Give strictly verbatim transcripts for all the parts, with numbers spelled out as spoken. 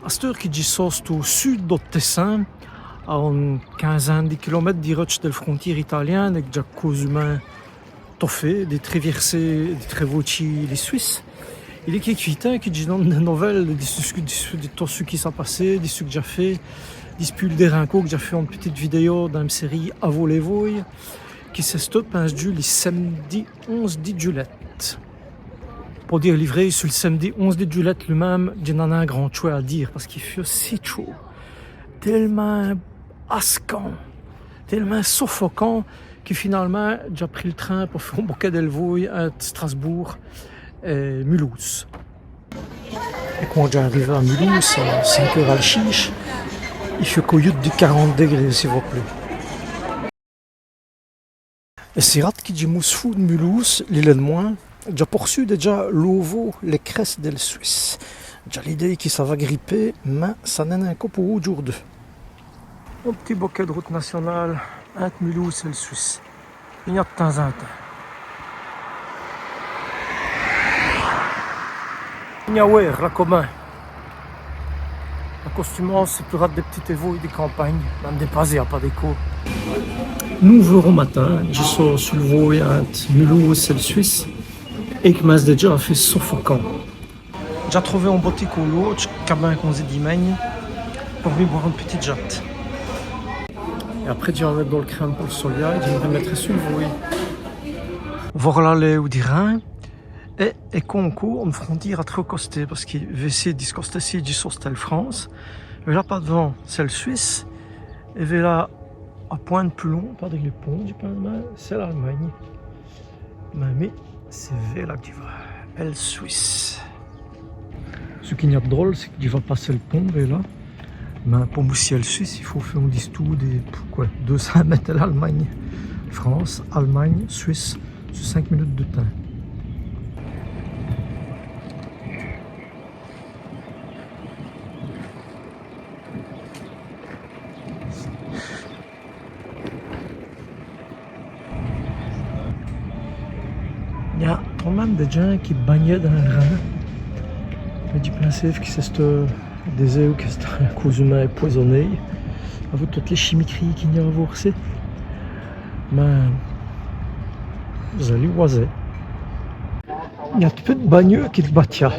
Asteûre qui dj' so stu sud do Tessin, a one quinzin.ne di kilomètes, dîreu-dj', dèl frontiére italiène, èt qui dj'a causumint tot faît, di trivièrser, di trivôtchî li Swisse. Il èst quékefîye timps qui dj' done dès novèles di ç' qui, di ç', di tot ç' qui s'a passé, di ç' qui dj'a faît, dispû l' dêrin côp qui dj'a faît one pitite vidèyo dins m' sèrîye Avå lès vôyes, qui c'èsteût, pinse-dju, li sèmedi onze di djulèt'. Po dîre li vrêye, su l' sèmedi onze di djulèt' lu-minme, dji n'a nin grand tchwè a dîre, pace qu'i fieut si tchôd, télemint ascant, télemint sofocant, qui finålemint, dj'a pris l' trin po fé on bokèt dèl vôye inte Strasbourg èt Mulhouse. Èt qwand dj'a-st-arivé a Mulhouse, a cinq eûres al chîje, i fieut co yût' di quarante dégrés, s'i v' plêt. Èt si rade qui dj' mousse foû d' Mulhouse, li lèd'mwin, dj'a porçû dèdja l'ôvå lès crèsses dèl Swisse. Dj'a l'idéye qui ça va griper, mins ça n'èst nin co po ådjoûrdu. On p'tit bokèt d' route nationåle inte Mulhouse èt l' Swisse. I gn-a d' timps-in timps. I gn-a wêre, la, comint. L'accostumance, c'èst pus rade dès p'titès vôyes di campagne, minme dès pazés, a pa dès côps. Nôv eûres au matin, dji so su l' vôye inte Mulhouse èt l' Swisse, èt i c'mince dèdja a fé sofocant. Dj'a trové on botik au lådje, cabin qu'on-z-î dit mègne, po mi bwâre one pitite jate. Èt après, dji va mète do l' crème po l' solia, èt dji m' rimètrè su l' vôye. Vôla l'êwe di Rhin. Èt, èt co, co, one frontiére a treûs costés, pace qui vêci, di ç' costé-ci, dji so stè l' France, vêla pa d'vant, c'èst l' Swisse, èt vêla, a pwinte pus lon, pa-drî lès ponts, dji pinse, c'èst l'Al'magne. Mins mi, c'èst vêla qui dj' va, èl Swisse. Ç' qu'i gn-a d' drole, c'èst qui dj' va passer l' pont, vêla. Mins po moussî èl Swisse, i fåt fé on distoûr di, qwè, deûs cints mètes, l'Al'magne. France, Al'magne, Swisse, su cinq munutes di timps. I gn-a tot l' min.me dès djins qui bagnèt dins l' Rhin. Mins dji pinse qui c'èst, euh, dès-êwes qui stît causumint èpwèsonéyes, avou totes lès chimicries qu'i gn-a a vôrci. Mins vos-alez vwèr. I gn-a pus d' bagneûs qui d' batia.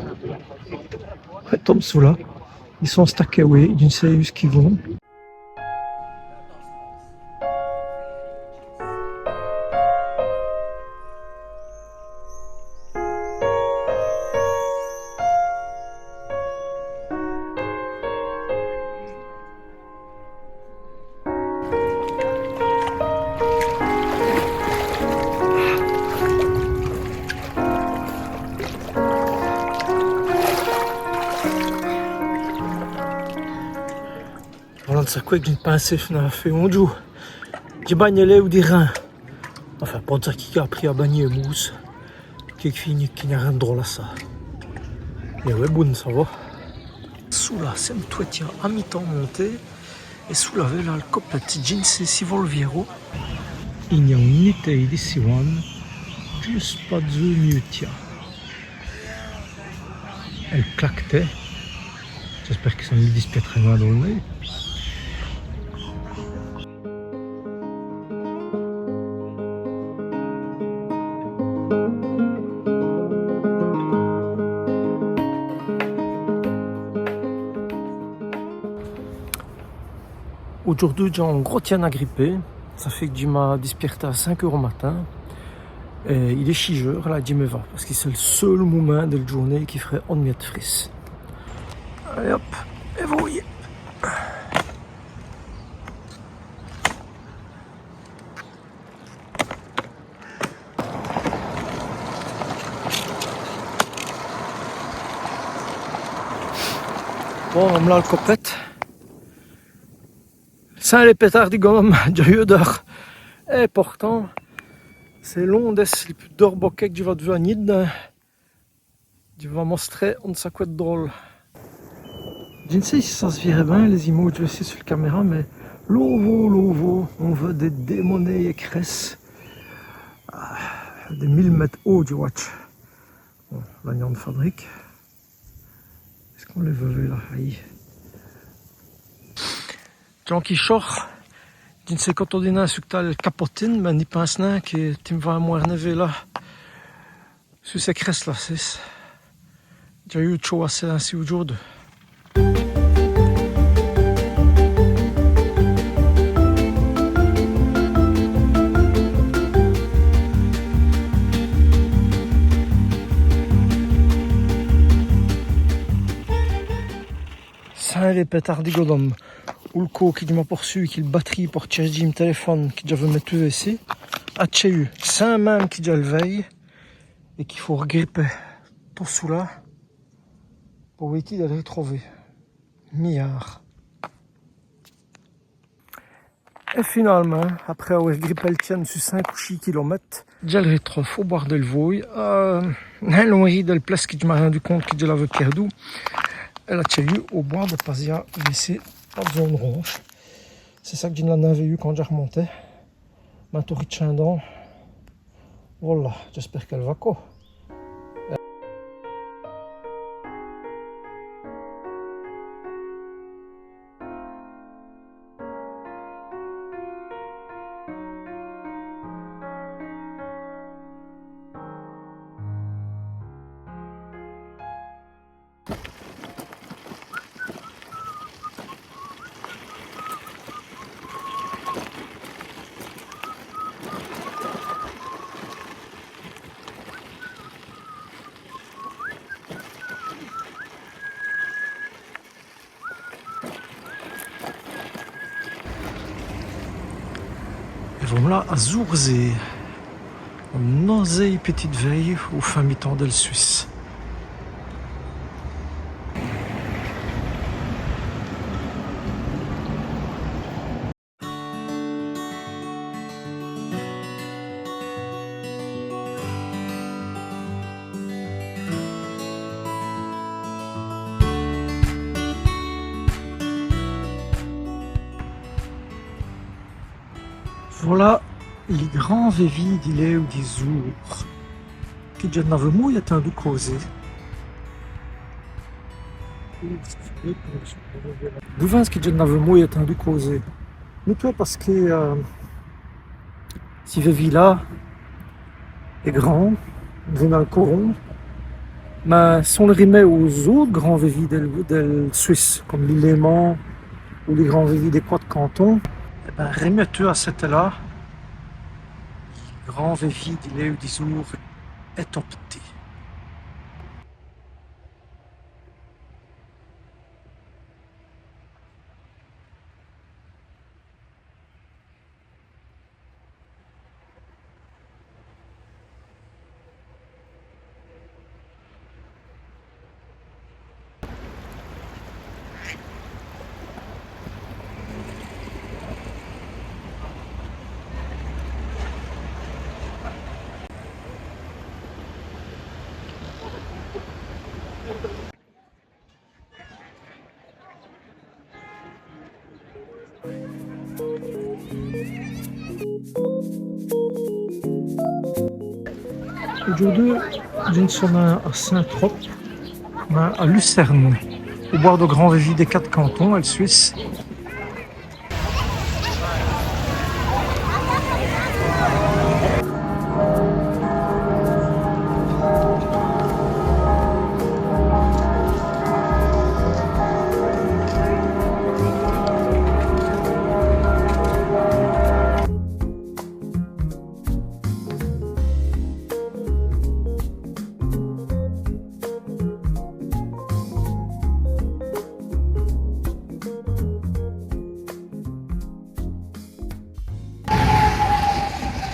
Èt tom çoula. I sont stakés, oyi, dji n' sé wou ç' qu'i vont. Vos-alez saqwè qu' dji n' pinse nin fé on djoû. Dji bagne èl êwe di Rhin. Enfin, po-z-èsse qu'i a apris a bagner è Mousse, quékefîye qu'i gn-a rin d' drole a ça. Mins wè, bon, ça va. Çoula, c'èst m' twètia a mitan montée. Èt çoula, vêla l' copète, dji n' sé si vos l' vîroz. I gn-a one nitêye di siwans, djusse pa-d'zeû mieûtia. Èle claque. Dj'èspère qui ça n' li dispièt'rè nin do nez. Ådjoûrdu, dj'a on gros tiène a griper. Ça fêt qui dji m'a dispièrté a cinq eûres au matin. Èt il èst chîj eûres, la, dji m' va, pace qui c'èst l' seûl momint dèl djoûrnéye qu'i frè one miète frisse. Alez hop, èt vôye. Bon, on-z-èst la, l' copète. Sins lès pètards di gome, dj'a yeû deûr. Èt portant, c'èst lon d'èsse li pus dore bokèt qui dj' va d'vu agnî. Dji va mostrè one saqwè d' drole. Dji n' sé si ça s' vîreût bin lès-imaudjes vêci su l' caméra, mins låvå, låvå, on veût dès dèmonéyès crèsses. Ah, dès mile mètes ås, dji vwè. Bon, là, i gn-a one fabrique. Èst-ce qu'on lès veût, là ? Ayi. Dj'è qui chor, dji n' sé co tot d'in-ome ç' qui dj' capotine, mins dji pinse nin qui dji m' va mwârt vêla. Su cès crèsses-là, c'èst... Dj'a ieû tchôd assez insi audjoûrdu. Sins lès pètards di Godome, oûl côp qui dj' m'a porçû qui l' batrîye por tchèrdjî m' tèlèfone qui dj'aveu mètu vêci, a tchayu, sins minme qui dj' èl vèye, èt qu'i faut r'griper tot çoula po vêci dè l' ritrover. Miyârd. Èt finâlemint, après awè gripé l' tiène su cénq ou chîs kilomètes, dj'èl ritrove au bwârd dèl vôye, euh, nin lwin dèl place qui dj' m'a rindu compte qui dj' l'aveu pièrdou. Èle a tchayu au bwârd dè Pazia, vêci, pa-d'zos one ronche. C'èst ça qui dj' n'aveu nin vèyu quand dj'a r'monté. Mins tot ritchindant, voilà, dj'èspère qu'èle va co. Èt vo-m'-là à Sursee, one osêye pitite vèye au fin mitan dèl Swisse. Vola li grand vèvî di l'êwe di Zoûr, qui dji n'aveu mî ètindu causer. D'où vint-ce qui dji n'aveu mî ètindu causer? Mins tot pace qui, euh, ci vèvî-là èst grand, vwèt l' coron, mins si on l' rimèt aus-ôtes grands vèvîs dèl, dèl Swisse, come li Léman ou li grand vèvî dès Cwate Cantons, èt bin, rimètu à cès-là, li grand vèvî di l'êwe di Zoûr èst tot p'tit. Audjoûrdu, dji n' so nin à Saint-Trope, mins à Lucerne, au bwârd do grand vèvî dès Cwate Cantons, èl Swisse.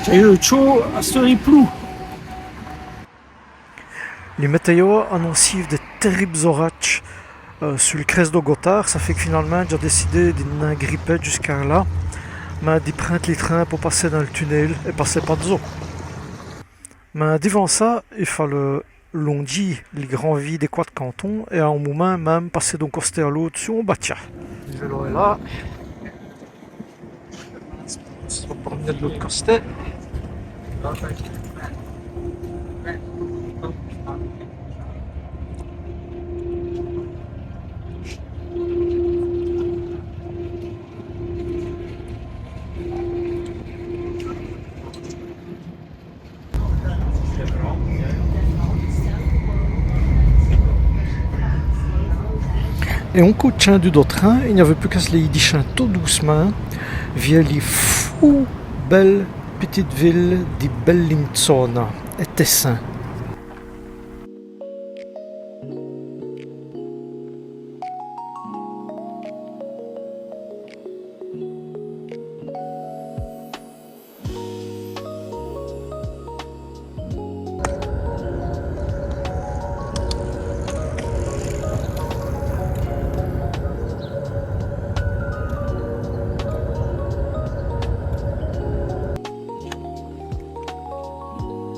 Dj'a yeû tchôd asteûre i ploût. Li météo anoncîve dès tèribes oradjes, euh, su l' crèsse do Gothard. Ça faît qu' finâlemint dj'a décidé di n' nin griper djusqu'a là, mins di prinde li trin po passer dins l' tunèl èt passer pa-d'zos. Mins d'vant ça, i faleut londjî li grand vèvî dès Cwate Cantons èt à on moumint minme passer d'on costé à l'ôte su on batîa. Li vélo èst là. On s' promène d' l'ôte costé. Èt on côp tchindu do trin, i n'aveut pus qu'a s' lèyî dischinde tot doûcemint, viè li foû bèle pitite vile di Bellinzona, è Tèssin.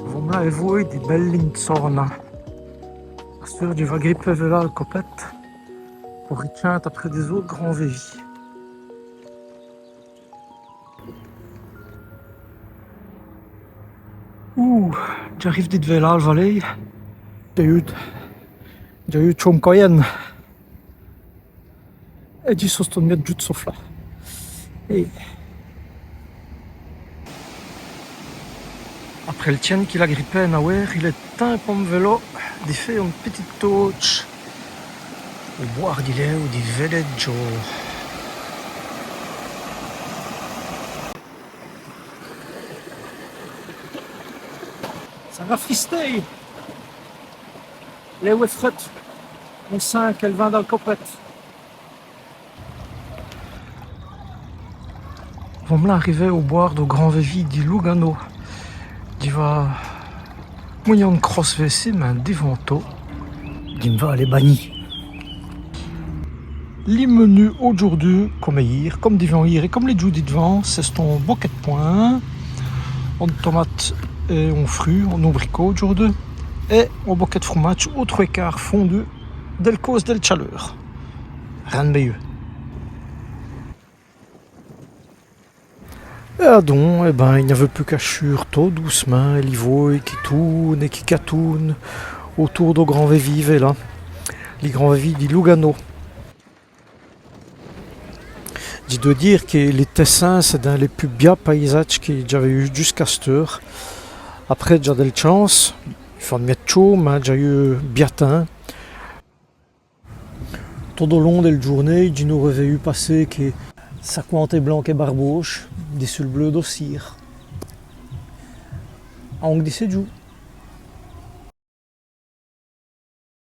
Vo-m'-là è vôye di Bellinzona. Asteûre dji va griper vêla al copète po ritchinde après dès-ôtes grands vèvîs. Ouh, dj'arive di vêla al valêye. Dj'a yeû, dj'a yeû tchôme coyène. Èt dji so st-one miète djoû d' soflâ. Èt après l' tiène qu'il a gripé nawêre, il èst timps po m' vélo di fé one pitite tâche au bôrd di l'êwe di Velèdjo. Ça rafristèye. L'êwe èst frède. On sint qu' èle vint dal copète. Vo-m'-là arivé au bôrd do grand vèvî di Lugano. Dji va mougnî one crosse vêci, mins divant tot, dji m' va aler bagnî. Li menu audjoûrdu, come ayîr, come divant ayîr èt come lès djoûs di d'vant, c'è-st-on bokèt d' pwin, one tomate èt on frût, on abricot audjoûrdu, èt on bokèt d' fromadje aus trwès quârts fondu dèl cause dèl tchaleûr. Rin d' mèyeû. Èt adon, èt bin, i n'aveut pus qu'a chûre tot doûcemint li vôye qui toûne èt qui catoûne autoûr do grand vèvî, vêla. Li grand vèvî di Lugano. Dji dwè dîre qui li Tèssin, c'èst dins lès pus bias paysadjes qui dj'aveu yeû djusqu'asteûre. Après, dj'a dèl tchance, i fêt one miète tchôd, mins dj'a yeû bia tins. Tot au long dèl djoûrnéye, dji n'âreu vèyu passer qui saquants blancs barbauches dissus l' bleû do cîr. Onk di cès djoûs.